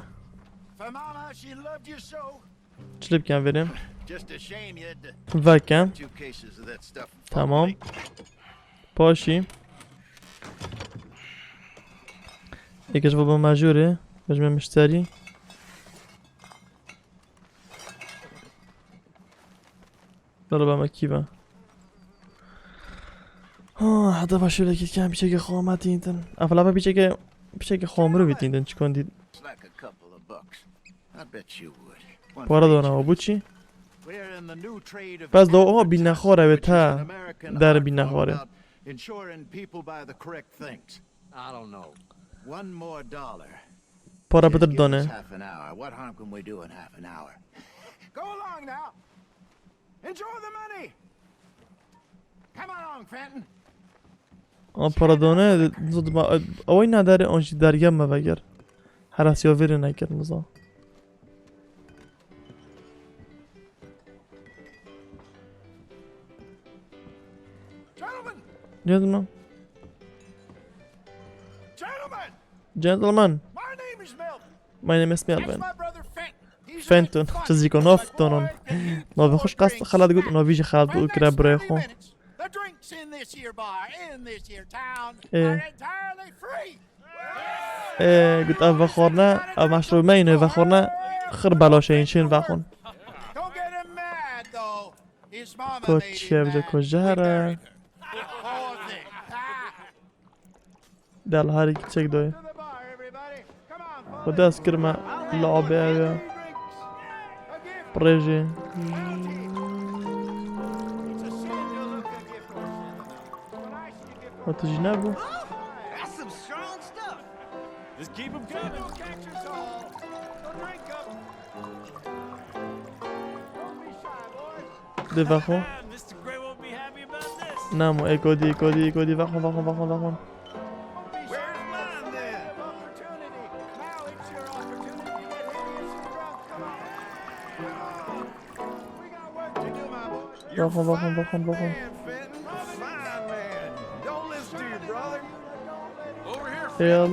For Mama, she loved you so. Çi lê bikin verê? Just a shame you had to Veke. Two cases of that stuff. Tamam. Paşî. Êkej baba mejûrê. Bejme mişterî. Dara beme kî be. Ha, heta başê lê kî dikem piçekê xwe me tîntin. Ev lava piçekê, piçekê xwe mirov tîntin çikon dît. It's like a couple of bucks. I bet you would. Para dona o bu çi? We're in the new trade of Bes do o advertising, bîne xwe re wê which is an ta American der art bîne form xwe re. About ensuring people buy the correct things. I don't know. One more dollar. Para Just bitir give us done. Half an hour. What harm can we do in half an hour? Go along now. Enjoy the money. Come along, Fenton. A para done, zod ma, away na dare on jî derya me veger. Herasiya vêrê nekir miza. Gentlemen. Gentlemen. Gentlemen. My name is Melvin. My name is Melvin. That's my brother Fenton. Fenton, çizîko naf tonon. Navê xwe ji qas xelat got, navî jî xelat got û kire birayê xwe. Ê. Ê, got ev vexwarine, ev meşrûb me yîne vexwarine, xir belaş e, yên şên vexwin. Ko çi ye, bije ko jehr e. Del herî kiçek doyê. Xwe dest kirme li abê ew ya. Pirêjê. Û tu jî nebû. Just keep 'em coming. Dê vexwe. Mister Gray won't be happy about this. Namo, ê kodî, kodî, kodî, vexwe, vexwe, vexwe, vexwe. Where's mine then? Vexwe, vexwe, vexwe, vexwe. Hêl.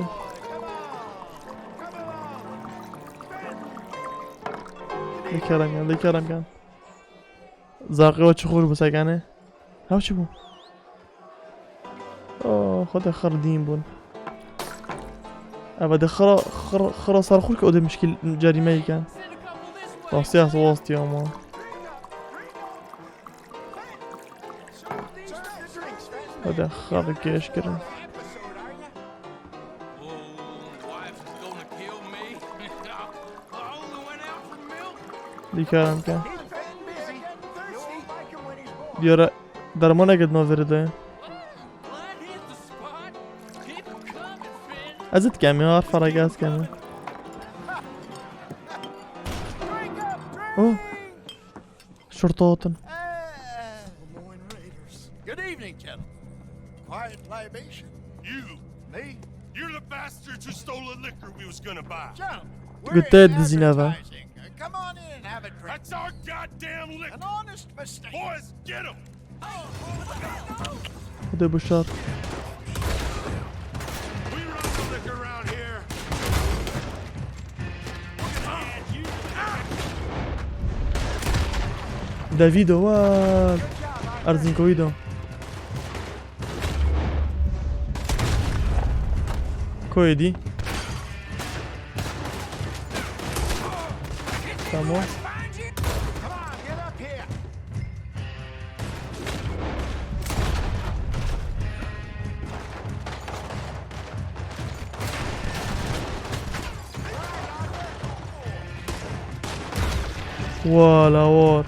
Lê kerem ya, lê kerem ya. Zaqê we çi xweş bû sekene. Ew çi bû? Oh, xwe de xir dîn bûn. Eva de xira, xira, xira sar xwe ke o de mişkil cerîme yike. Rastî ez wastî ama. Xwe de xir kêş kirin. Dîkaran ke. Diyara dermanek di navê de. Ez it kem ya, her farek ez kem. Oh. Şurta hatin. Good evening, gentlemen. Quiet libation. You. Me? You're the bastards who stole the liquor we was gonna buy. Gute dizîne ve. Come on in and have a drink. It's our goddamn liquor. An honest mistake. Boys, get him. Hadi bişar. We run the liquor around here. Davido, what? Arzinkovido. Koydi. Tamam. Wala war.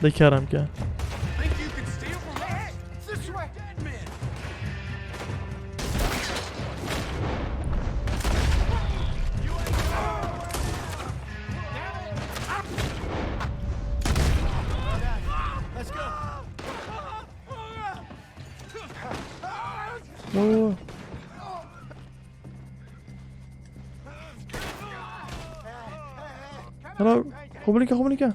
Dikerem ke. Oo. Hello. Komunika, komunika.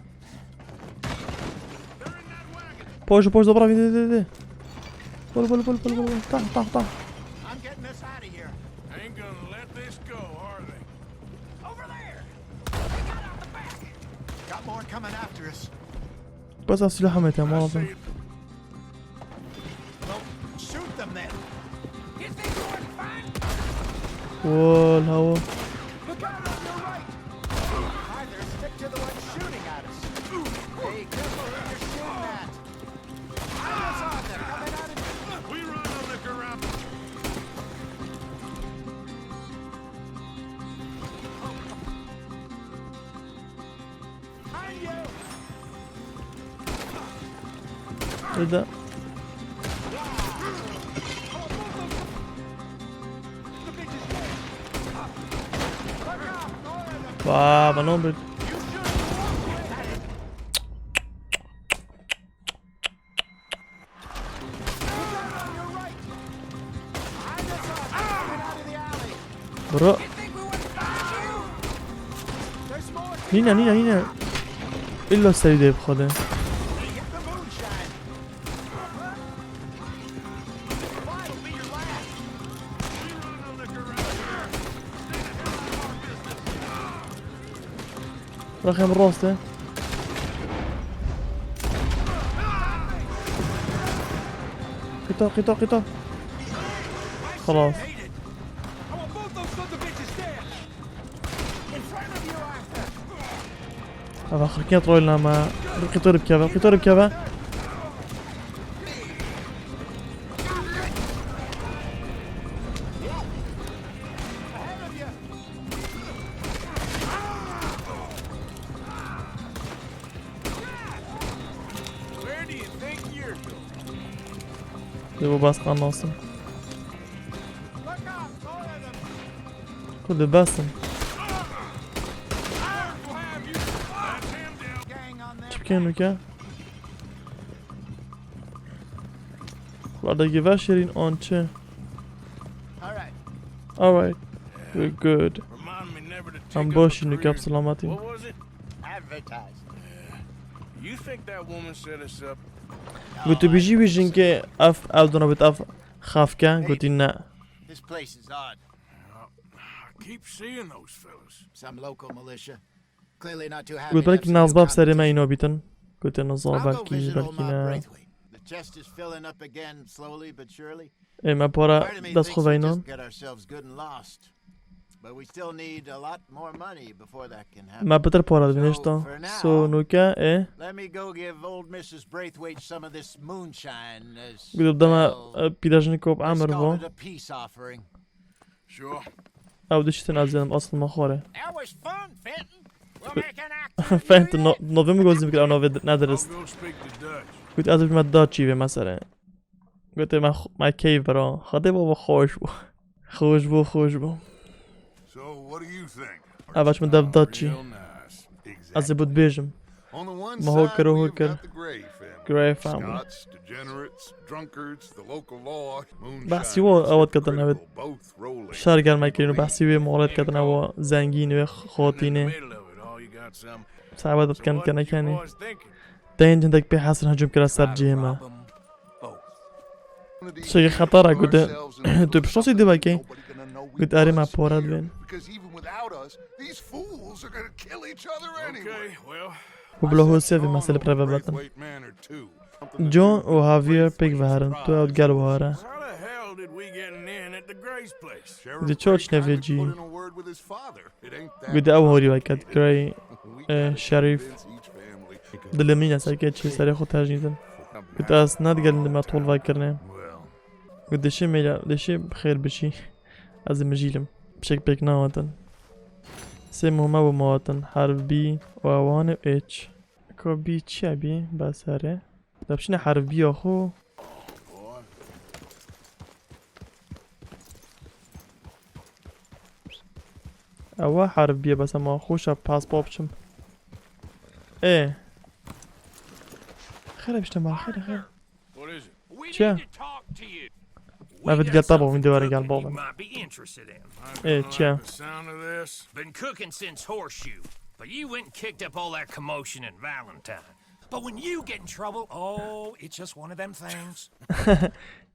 Poşu, poşu, dobra, vidi, vidi, vidi. Bol, bol, bol, bol, bol. Tak, tak, tak. I'm getting us out of here. Ain't gonna let this go, are they? Over there. They got out the back. Got more coming after us. Bas silahı mı tamam abi. Well, shoot them then. You think you were fine? Wol hava. Look out on your right. Either stick to the one shooting at us. Hey, careful who you're shooting at. Eyes on, they're coming out of. We run the liquor out. Behind you. Burada. Vaa, bana oldu. Bro. Nîne, nîne, nîne. Îlla serî dê bixwe de. Rexem rast e. Qita, qita, qita. Xelas. Eva xirkiya troll nama. Qita bikeve, qita bikeve. Where do you think you're going? Dê bo bas qan nasın. Kur de basın. Çi bikin nuke? Xwardagî veşêrîn an çi? Alright. We're good. Em baş in, nuke bi selametî. You think that woman set us up? Gotibî jî wî jinkê ev, ev dona bit ev xafke, gotî ne. This place is odd. I keep seeing those fellas. Some local militia. Clearly not too happy. Got belkî nazba bi serê me îno bîtin. Gotê niza belkî, belkî ne. The chest is filling up again slowly but surely. Ê me para dest xwe veynan. Get ourselves good and lost. But we still need a lot more money before that can happen. Me pitir para dibîne hêşta. So nuke ê. Let me go give old Missus Braithwaite some of this moonshine. Gudub deme pîrejnik op emir vo. A peace offering. Sure. Ew diştin ez yedim asıl me xore. That was fun, Fenton. We'll make an act. Fenton, no, novê min gozî bikir, ew novê nedirist. Go speak to Dutch. Gut ez me da çî vê mesele. Gotê me, me keyf bira. Xwedê baba xweş bû. Xweş bû, xweş bû. So what do you think? Ev aç min dev da çî. Real nice. Ez ê bo dibêjim. On the one Ma ho side, kir û ho we've kir. Got the grave, Fenton. Gray family. Scots, degenerates, drunkards, the local law, moonshine, Behsî wo ew diketin ew ed. Şer germe kirin û behsî wê molet ketin ew zengîn wê xotînê. Sabe dikene kenê. Tên hindek pê hesin hicûm kira ser cihê me. Tiştekî xetara gote, tu piştosî dî vekê? Got erê me pore dibên. Because even without us, these fools are gonna kill each other anyway. Okay, well, Û bila hosê vê meselê bi rê vebetin. John û Javier pêk ve herin, tu ew digel we here. How the hell did we get an inn at the Gray's place? Di ço çine vê cî? Put in a word with his father. It ain't that Got ew horî weke Gray, e, Sheriff. Dilimîne serkê çi serê xwe tejnîtin. Got ez ne digelin dime tol vekirine. Well, Got dişê mêla, dişê bi xêr bişî. Ez ê mijîlim. Pişek pêk nawetin. Sê muhime bo mawetin. Herf B û ewanê H. Ka B çi ye B? Bes here. De biçine herf B ya xwe. Ewa herf B ye, bes ema xweşa paspa biçim. Ê. Xêre bişte mal, xêre, xêre. What is it? We Çi? need to talk to you. Me We got vediga tablo something vîdeo were cooking gel you bavim. might be interested in. Ê, çi? Like the sound of this? Been cooking since Horseshoe, but you went and kicked up all that commotion in Valentine. But when you get in trouble, oh, it's just one of them things.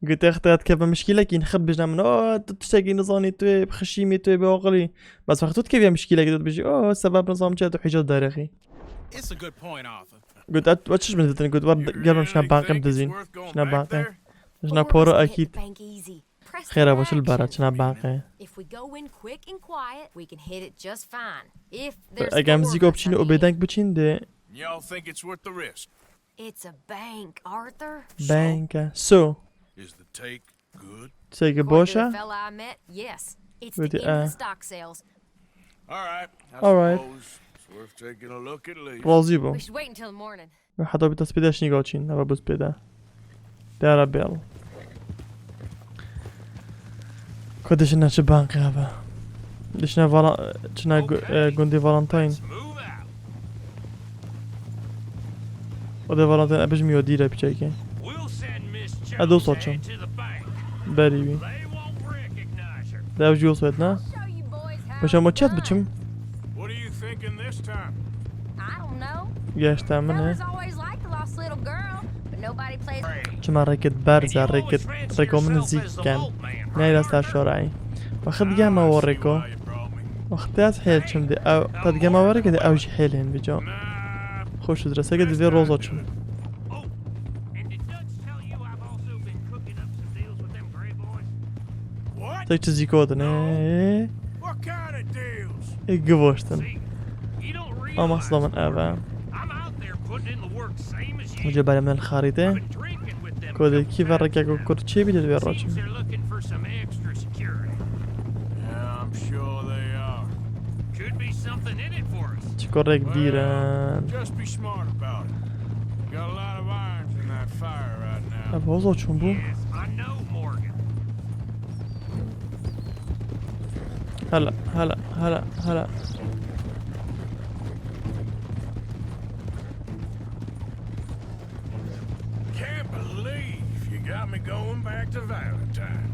Gote xte dikeve mişkîlekî, xet bijne min, "Oh, tu tiştekî nizanî, tu yê bi xişîmî, tu yê bi aqilî." Bes wextê tu dikevî mişkîlekî, tu dibêjî, "Oh, sebeb nizam çi ye, tu hîca derexî." It's a good point, Arthur. Got et, we çiş min ditin, got, war germem şina banqê bidizîn. Şina banqê. Şina poro ekît. Xêra bo çil bara, çina banqê. If we go in quick and quiet, we can hit it just fine. If there's Eger muzîko biçîn û bêdeng biçîn de. Y'all think it's worth the risk? It's a bank, Arthur. Bank. So. Is the take good? Seke According to the boşa. fella I met, yes. It's With the the, end of uh, the stock sales. All right. I All right. suppose it's worth taking a look at least. Razî bû. We should wait until the morning. Heta bi dest pê de şinî gaçîn, nava buz pê de. Dera bel. Ku dişine çi banqê heve? Dişine vala-, çine gu-, e, gundê Valentine. Let's move out. O de Valentine, e, bijim yo dîre piçekê. We'll send Miss E, dost Jones açım. Head to the bank. Berî wî. They won't recognize her. De ev jî yo swet ne? Paşa ma çet biçim? What are you thinking this time? I don't know. Geşte min e. Fellas always liked the lost little girl, but nobody plays. Çima reket berz e, reket, reko min zik ken. Neyra ser şorayî. Wexit gema wo reko. Wexit ez hêl çim de ew, te digema we reke de ew jî hêl hên bico. Xoş û direse ke divê roza çim. Tek çi zî gotin, ê? What kind of deals? Ê, givoştin. Ama sila min ev e. Uca berê min xarîte. Kodekî ve reke ku kurd çê bî de divê roçim. Yeah, I'm sure they are. Could be something in it for us. Çikorek dîren. Just be smart about it. Got a lot of irons in that fire right now. Ev hozo çûn bû. Yes, I know, Morgan. Hala, hala, hala, hala. Can't believe you got me going back to Valentine.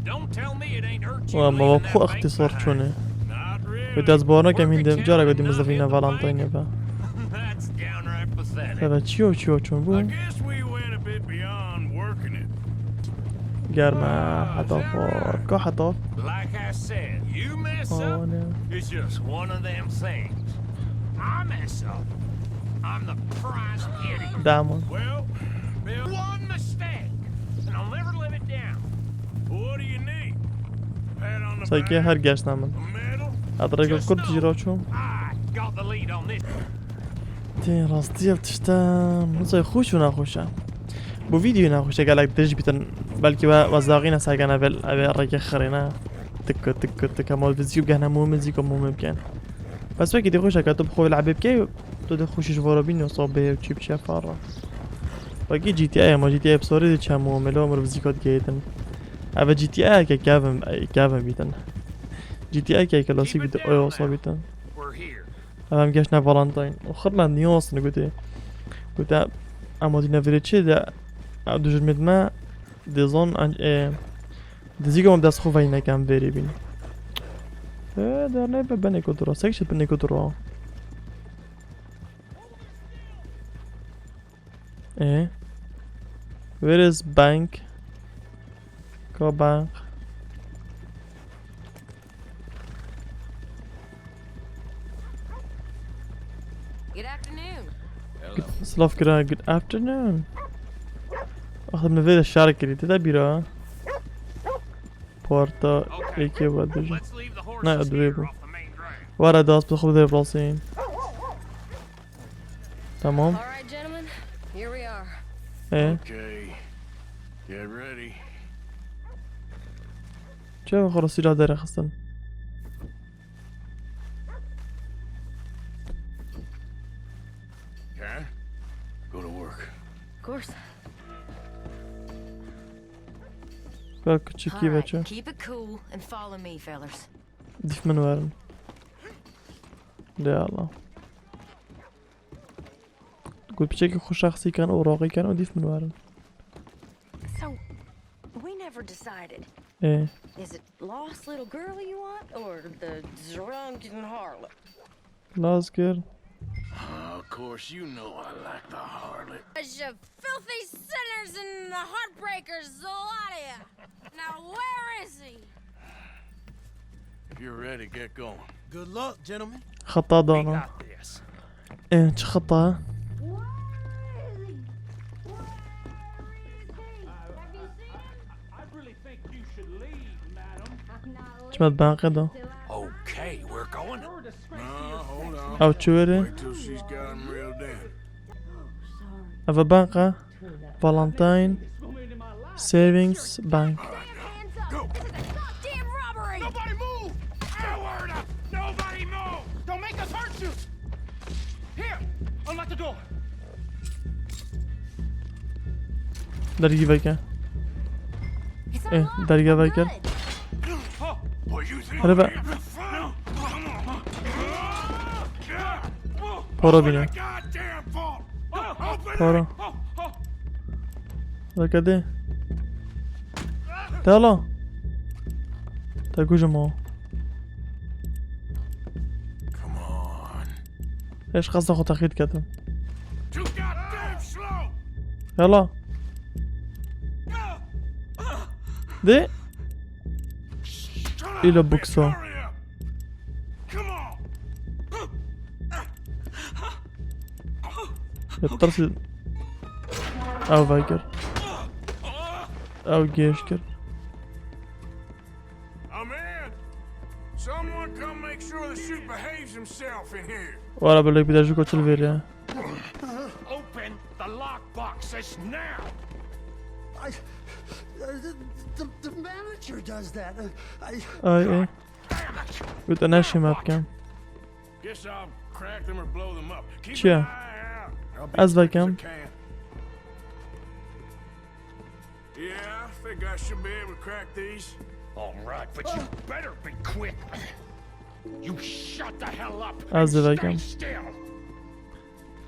Don't tell me it ain't hurt you leaving that bank behind. Wa ma xwe ixtisar çûne. Not really. Wê dest bar nekem hîn de cara gotî mizivîna Valentine be. That's downright pathetic. Eve çiyo çiyo çûn bû. I guess we went a bit beyond working it. Germe heta xwe. Ka heta. Like I said, you mess up, it's just one of them things. I mess up, I'm the prize idiot. Damn. Well, Bill, one mistake, and I'll never live it down. What do you need? Pat on the back? Sanki her geç namin. A medal? Adrego kurt jiro çû. I got the lead on this. Tê rastî ev tişte, min say xweş û nexweş e. Bu vîdeo nexweş e, gelek dirêj bîtin. Belkî we, we zaxîne sergene vel, ev ê rêkê xirêne. Tik, tik, tik, hema vizî bigehne mû mizîko mû min bikin. Bes wekî dî xweş e, ke tu bi xwe ve lehbê bikey, tu dê xweş ji vara bînî, wisa bê çî biçe fara. Wekî G T A ye, ma G T A bi sorê dê çe mû melo, mirov vizîka digehîtin. Ev G T A ye ke kevin, kevin bîtin. G T A ye ke klasîk bîtin, oya wisa bîtin. We're here. Em geştine Valentine. Oxir me niyasine gotê. Gote, Ama dîna vêrê çi de, a, dijmin me dizon an-, e, dizî gom dest xwe vay nekem vêrê bîn. E, der ne be benê ku dura, sek çi benê ku dura. E? Where is bank? Go bank. Good afternoon. Good, silav kira, good afternoon. Axir min vê de şer kirî, te de bîra. Parta êkê ve dijî. Ne, divê bû. Were dast bi xwe de rastîn. Tamam. All right, gentlemen, here we are. E? Okay. Get ready. Çe xwe silah derxistin. Karen, go to work. Of course. Ka küçük All right, veçe. Keep it cool and follow me, fellas. Dif min werin. De Allah. Got piçekî xwe şexsî ken û roqî ken û dîf min werin. So, we never decided. Ê. Is it lost little girl you want or the drunken harlot? Lost girl. Of course, you know I like the harlot. Bunch of filthy sinners and the heartbreakers, the lot of you. Now where is he? If you're ready, get going. Good luck, gentlemen. Xeta dana. We got this. Ê, çi xeta? Where is he? Where is he? Have you seen him? I really think you should leave, madam. Çima ben qeda? Okay, we're going. No, hold on. Ew çi were? Wait till she's got him reeled in. Eve banka. Valentine Savings Bank. Nobody move! Nobody move! Don't make us hurt you! Here! Unlock the door! Dergî veke. Eh, dergî veke. Hadi be. Para bine. Para. Bak hadi. De hala. Te kujim o. Come on. Eş qasda xwe texîr ketim. Too goddamn slow. Yala. De. Îlo bikso. Come on. Ya tirsî. Ew vekir. Ew gêj kir. I'm in. Someone come make sure the chute behaves himself in here. Wara belek bir de ju koçul ver ya. Open the lockboxes now. I, uh, the, the, the manager does that. Uh, I, Ay ay. Damn it. Gut, dann erst mal abgeben. Guess I'll crack them or blow them up. Keep Tja. An eye out. I'll be Ez as quick as I vekam. Can. Yeah, I think I should be able to crack these. All right, but you better be quick. You shut the hell up Ez and stay vekam. Still.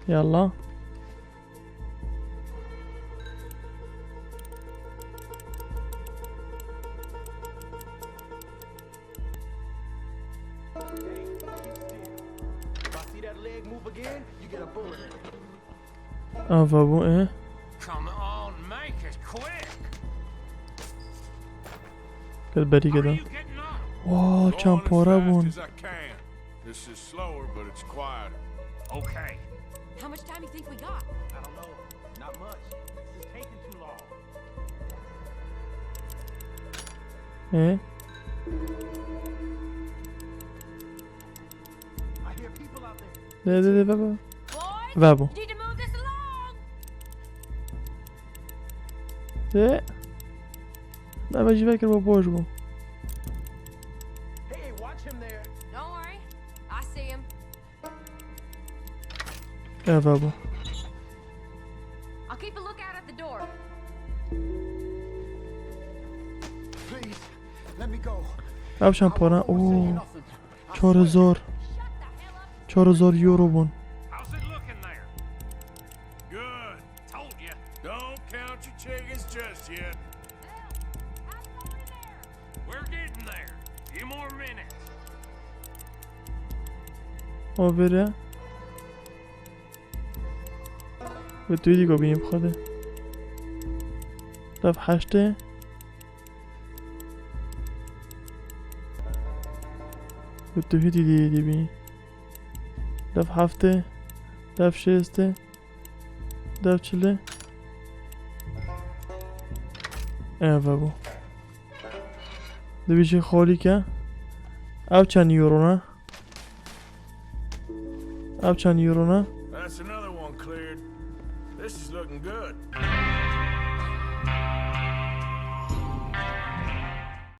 Yalla. If I see that leg move again, you get a bullet. Ava bû, e? Come on, make it quick. Gel berî How are gede. You getting on? Wow, çend para bûn. Going as fast as I can. This is slower, but it's quieter. Okay. How much time you think we got? I don't know. Not much. This is taking too long. E? I hear people out there. De, de, de, baba. Boys, Vabo. You need to move this along. De. Baba, ji vekir bo boş bû. Hey, watch him there. Don't worry. I see him. Ev bû. I'll keep a lookout at the door. Please, let me go. Ev şampana, I won't say oo. Nothing. I Çar hezar. Swear. Çar hezar euro bûn. How's it looking there? Good. Few more minutes. O vere. Ve tu dî gobî bi xwe de. Dev heştê. Ve tu hîdî dî dî bî. Dev heftê. Dev şêstê. Dev çilê. Eve bû. Divê jî xolîke. Ev çend euro ne? Ev çend euro ne? That's another one cleared. This is looking good.